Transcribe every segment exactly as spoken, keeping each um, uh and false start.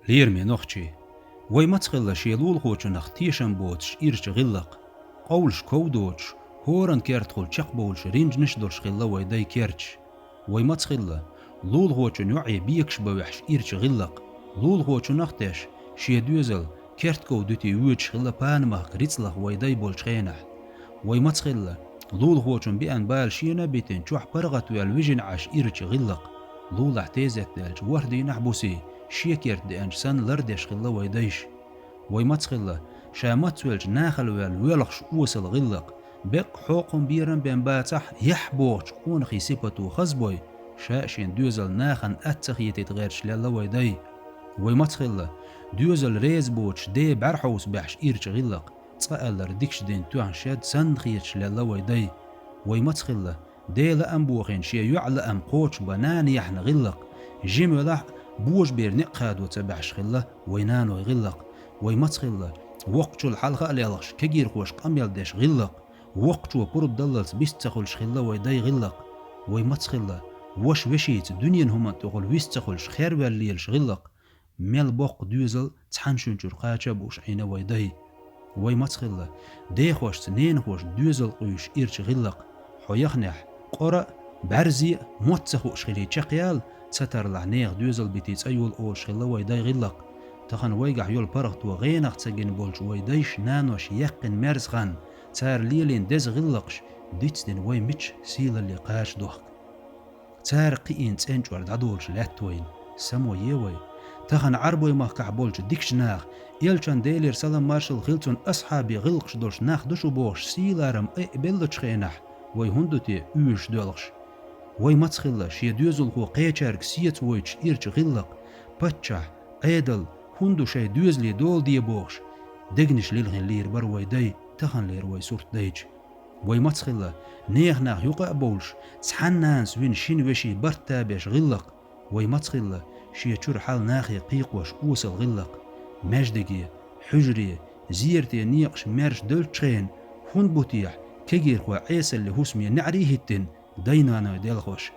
Лераме нохчий, вай маца хилла шен лулахочунах тешам боцуш ирча гӀиллакх, къовлуш ков доцуш, хӀоран кертахула чекхбовлуш ринжанаш долуш хилла вай дай керташ. Вай маца хилла лулахочун йоӀе бекаш бан ваьхьаш ирча гӀиллакх, лулахочунах а теш, шен доьзал кертков дуьтий воьдуш хилла панамахка рицлах вай дай болчу хенахь. Вай маца хилла лулахочун беана бала шена а битина, чохь паргӀат ваьлла вижина Ӏаш ирча гӀиллакх, лулахь тезет даьлча ворхӀ дийнахь а бусий шен керта деанча санна лардеш хилла вай дайша. Вай маца хилла ша мацвелча нахала ваьлла воьлхуш осал гӀиллакх, беккъа хьокхам берам бен бацахь, яхь бохучу къонахий сипато хазбой, ша а шен доьзал нахана атта ца хетийта гӀерташ лелла вай дай. Вай маца хилла доьзал реза боцуш ден бӀаьрхьовса баьхьаш ирча гӀиллакх, цкъа аьллара дикачу дин тоьхна шед санна хеташ лелла вай дай. Вай маца хилла ден лаам бохийна шен йоьӀан лаам кхочуш бан нана яьхьна гӀиллакх, жима велахь а божаберан некъ хадо ца баьхьаш хилла вай наной гӀиллакх. Вай маца хилла воккхачул хьалха а лелхаш кегийрхоша къамел деш гӀиллакх, воккхачо пурба даллалц бист ца хуьлуш хилла вай дай гӀиллакх. Вай маца хилла ваша вешица дуьненан хӀуманна тӀехула вист ца хуьлуш херваьлла лелаш гӀиллакх, мел боккха доьзал цхьана шуьнчуьра кхача а бууш Ӏийна вай дай. Вай маца хилла дехошца ненахоша доьзал къуьйсуш ирча гӀиллакх, хьо яханехь, къора а, бӀаьрзе а, мотт ца хууш хилий чекхъяла, ца тарлахь нехан доьзал битий цӀа йола олуш хилла вай дай гӀиллакх. Тахана вайгахь йолу паргӀато гӀенах ца гина болчу вай дайша, наноша яьккхина мерза хан, цара лелийна деза гӀиллакхаш дицдина вай мича сийлалле кхача дохку. Цара кхиийна цӀен чӀор дӀадолуш лаьтта вайна, само е вай. Тахана Ӏарбой-махкахь болчу дикачу наха, элчан Делера салам маршалла хила цунна асхьабийн гӀиллакхаш долуш нах ду шу бохуш сийларам айа беллачу хенахь, вай хӀунда ду те уьйраш доьлхуш? Вай маца хилла шен доьзалхо кхечаьрга сеца войтуш ирча гӀиллакх, паччахь, Ӏедал, хӀунда ду шайн доьзале дола де бохуш, дегнаш лилхина лийр бара вай дай, таханлера вай сурт дайча. Вай маца хилла нехан нах юкъа а бовлуш, цхьана нанас вина шина вешин барт табеш гӀиллакх, вай маца хилла шен чуьра хьал нахе кхайкхош осал гӀиллакх, маьждиге, хьуьжаре, зерате некъаш маьрша девллачу хенахь, хӀунда бу техьа кегийрхой Ӏесалле хӀусаме неӀарий хӀиттина, дай-наной делхош?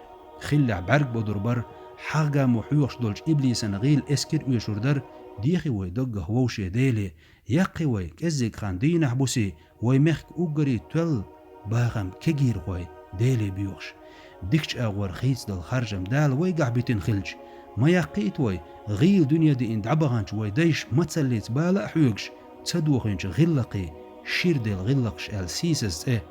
Хиллехь бӀаьрг бодур бара, хьагӀ-гамо хьоьхуш долчу иблисан гӀийла эскар оьшур дара, дехи вай даггах вовше Деле, яккхи вай кӀеззиг хан дийнахь бусий, вай мехкан уггаре тоьлла бахам кегийрхой Деле боьхуш. Дикачу агӀор хийцадала харжам Дала вайгахь битина хилча, ма яккхийта вай, гӀийла дуьне диъна дӀабаханчу вай дайша мацаллица бала а хьоьгуш, ца дохийначу гӀиллакхе шира делла гӀиллакхаш аьлла сийсаза цӀе.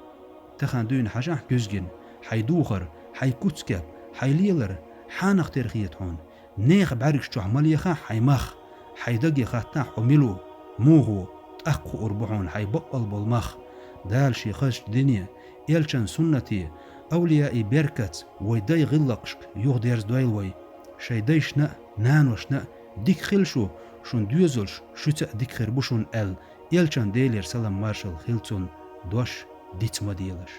Тахана дуьйна хьажахь куьзгина, хьайн духар, хьайн куц-кеп, хьайн лелар хьанах тера хета хьуна? Нехан бӀаьргаш чохь ма лехахь хьайн мах, хьайн даге хаттахь хьо мила ву, муха ву, тӀаккха хуур бу хьуна хьайн баккъал болу мах. Дала шен хазачу дине, элчан суннате, авлияийн беркатца вай дай гӀиллакхашка юхадерзадойла вай. Шайн дайшна а, наношна а: «Дика хила шу, шун доьзалш шуьца а дика хир бу шуна», – аьлла, элчан Делера салам маршалла хила цунна дош диц ма делаш.